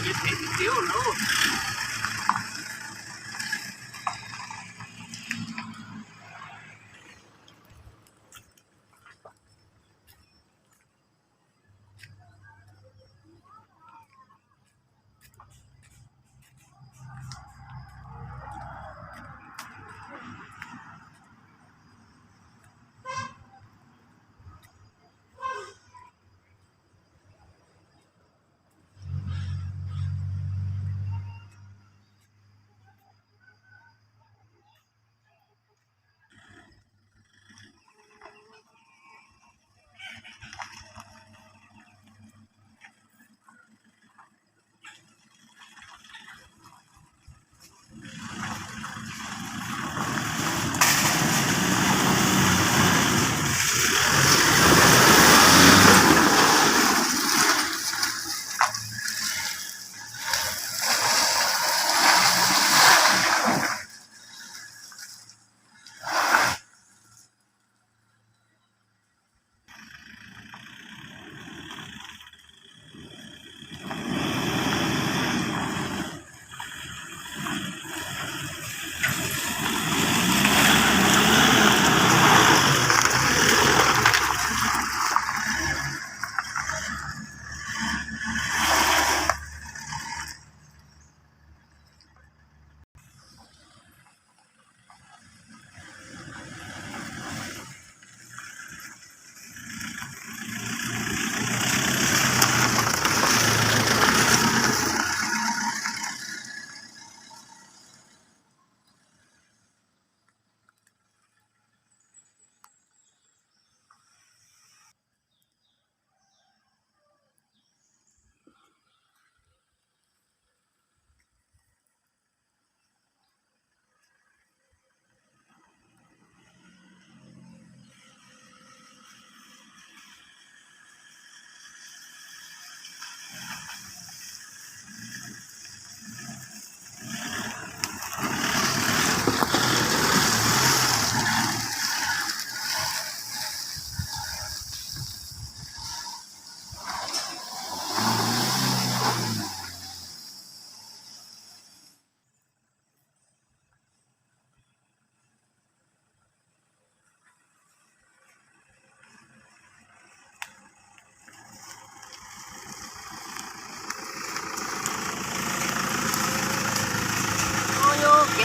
Kev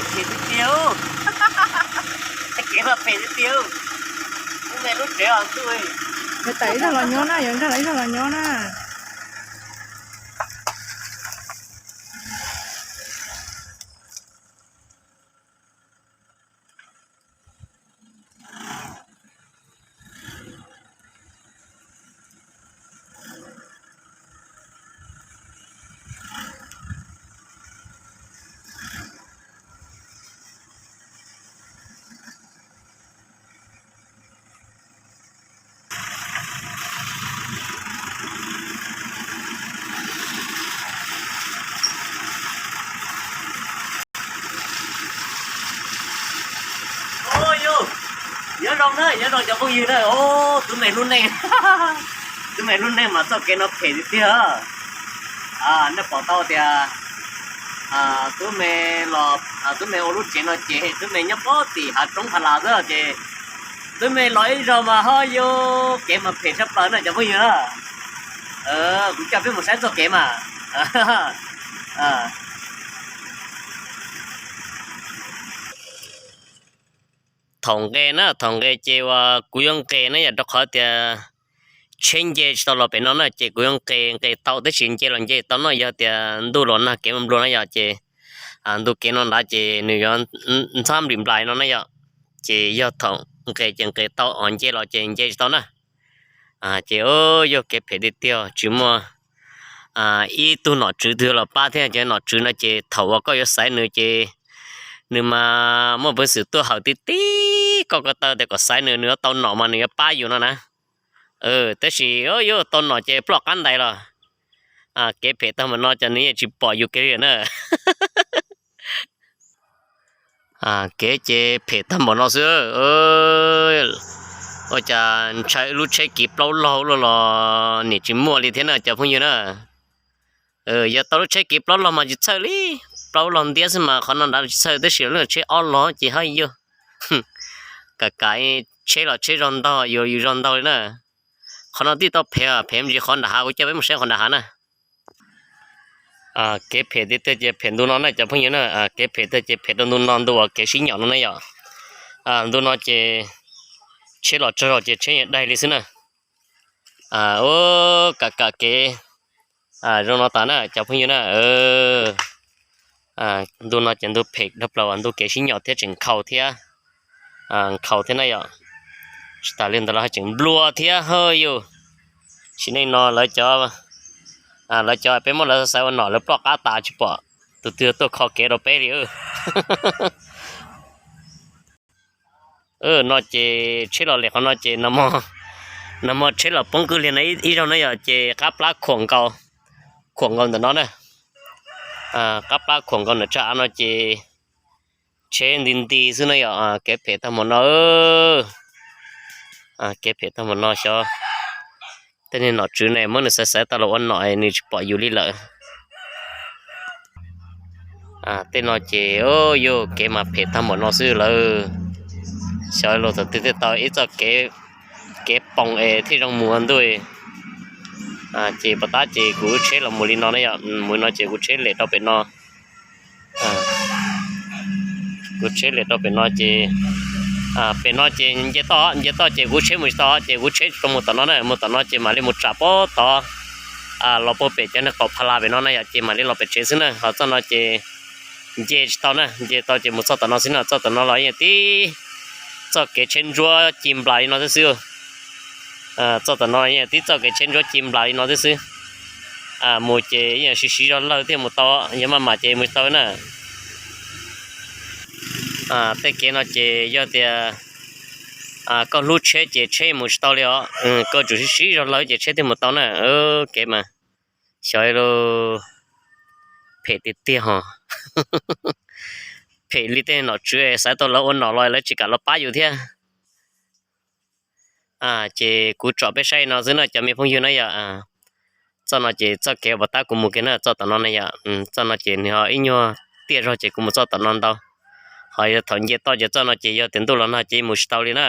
phem tiag tiag, kev mas phem tiag tiag. Lub me lub tsev os ntuj. Yuav tawm ib zaug los nyob na, yuav nkag los ib zaug los nyob na. Yog, nyob zoo na, nyob zoo cov phooj ywg na. Ub, twb me lub neej, twb me lub neej mas txoj kev no phem tiag tiag. Nej pom tau tias twb me los, twb me ua lub tsev no ces twb me nyob pob tim hav roob pha las xwb ces twb me los ib zaug mas ho yog kev mas phem tshaj plaws na cov phooj ywg na. Kuv coj peb mus saib txoj kev mas. Thaum nqes na, thaum nqes ces uas kuv yuav nqes na yom, rau qhov tias tsheb nce tsis tau los pem no na, ces kuv yuav nqes, nqes tau tab sis nce los nce tau no yog tias ntuj los nag kev nplua na yom, ces ntuj kev no nrad ces nws yuav ntxhab nplim nplais no na yom, ces yog thaum nqes ces nqes tau, ho nce los ces nce tsis tau na. Ces yog kev phem tiag tiag, tsis muaj ib tug nom tswv twg los pab thiab. Ces nom tswv no ces thaum uas koj yuav xaiv nws ces nws mas muaj peev xwm tuaj hawm tib tib koj ko taw tias kom xaiv nws, nws yuav tau nom mas nws yuav pab yus no na. Tab sis yuav tau nom ces ploj qab ntais los. Kev phem tag npaum no ces nws yeej tsis pom yus kiag li na. Kev ces phem tag npaum no xwb. Ua cas ntshai lub tsheb kiv plaub laug luaj los niam tsis muaj li thiab na cov phooj ywg na. Yog tau lub tsheb kev plaub log mas tsis txhawj li, plaub log ntiab xwb mas qhov no nrad tsis txhawj, tab sis lub tsheb ob log ces haj yog kam kam tsheb los tsheb zog ntog, yuav yus zog ntog li na. Qhov no tib tau phem, phem ntsis qhov nram hav, kuv coj peb mus saib qhov nram hav na. Kev phem tiag tiag ces phem ntu no na cov phooj ywg na, kev phem tiag ces phem rau ntu no, ntu uas kev sib nyom no na yom. Ntu no ces tsheb los tsaug zog ces tsheb yeej daig li xwb na. Ua kam kam kev zoo no tas na cov phooj ywg na. Ntu no ces ntu phem dhau plaws, ntu kev sib nyom thiab tseem nkhaus thiab, nkhaus thiab na yom. Tsis tas li ntawd los haj tseem nplua thiab haj yus. Sim neej no lawv cov, lawv cov peb muab lawv xaiv ua nom lawv ploj qab tas tsis pom tus twg tuaj kho kev rau peb li. No ces tsheb los lem qhov no ces nag hmo tsheb los poob kwj liag no ib zaug na yom, ces qab plab khuam nkaus, khuam nkaus ntawm no na. Qab plab khuam nkaus ntawm tsag av no ces tsheb nti nti xwb na yom. Kev phem tag npaum no, kev phem tag npaum no xyov tej niag nom tswv ne muab nws xaiv xaiv tau los ua nom nws tsis pom yus li lawm. Tej no ces yog kev mas phem tag npaum no xwb lawm. Xyov luag thaum twg thiaj tau ib txoj kev, kev poom es thiaj zoo mus ua ntuj. Ces puas tab ces kuv tsheb los mus li no na yom, mus no ces kuv tsheb lem rau pem no. Kuv tsheb lem rau pem no ces, pem no ces nce toj, nce toj ces kuv tsheb mus tsis tau ces kuv tsheb rau mus tom no na, mus tom no ces mam li mus tsam puag tod los puag pem cov niag qaum pha la pem no na yom, ces mam li los pem tsev xwb na. Ho txoj no ces nce tsis tau na, nce tau ces mus txoj tom no xwb no, txoj tom no los yeej tib txoj kev tsheb ntsuab ci nplas li no xwb xwb. Txoj tom no yeej tib txoj kev tsheb ntsuab ci nplas li no xwb xwb. Mus ces yeej siv siv zog lawg thiaj mus tau, yog maj mam ces mus tsis tau na. Tej kev no ces yog tias koj hlub tsheb ces tsheb mus tsis tau li os, koj tsum siv siv zog lawg ces tsheb thiaj mus tau na. Kev mas xyov li, phem tiag tiag hos. Phem li tej nom tswv xaiv tau lawv ua nom los lawv tsis kam los pab yus thiab. Ces kuv tsom peb saib no xwb na cov me phooj ywg na yom. Txoj no ces txoj kev uas puas tab kuv mus kiag na, txoj tom no na yom. Txoj no ces nws ho ib nyuag tiaj zog ces kuv mus txoj tom no ntau. Ho yog thaum nce toj ces txoj no ces yog tias ntuj los nag ces mus tsis tau li na.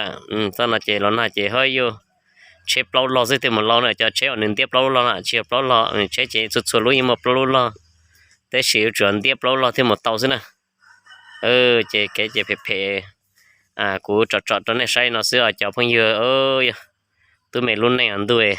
Txoj no ces los nag ces ho yuav tsheb plaub log xwb thiaj mus tau na, cov tsheb uas nws ntiab plaub log na, tsis yog plaub log, tsheb ces txhua txhua lub yeej muaj plaub lub log, tab sis yuav tsum ntiab plaub log thiaj mus tau xwb na. Ces kev ces phem phem, kuv tsom tsom rau nej saib no xwb os cov phooj ywg. Tub me lub neej ntuj,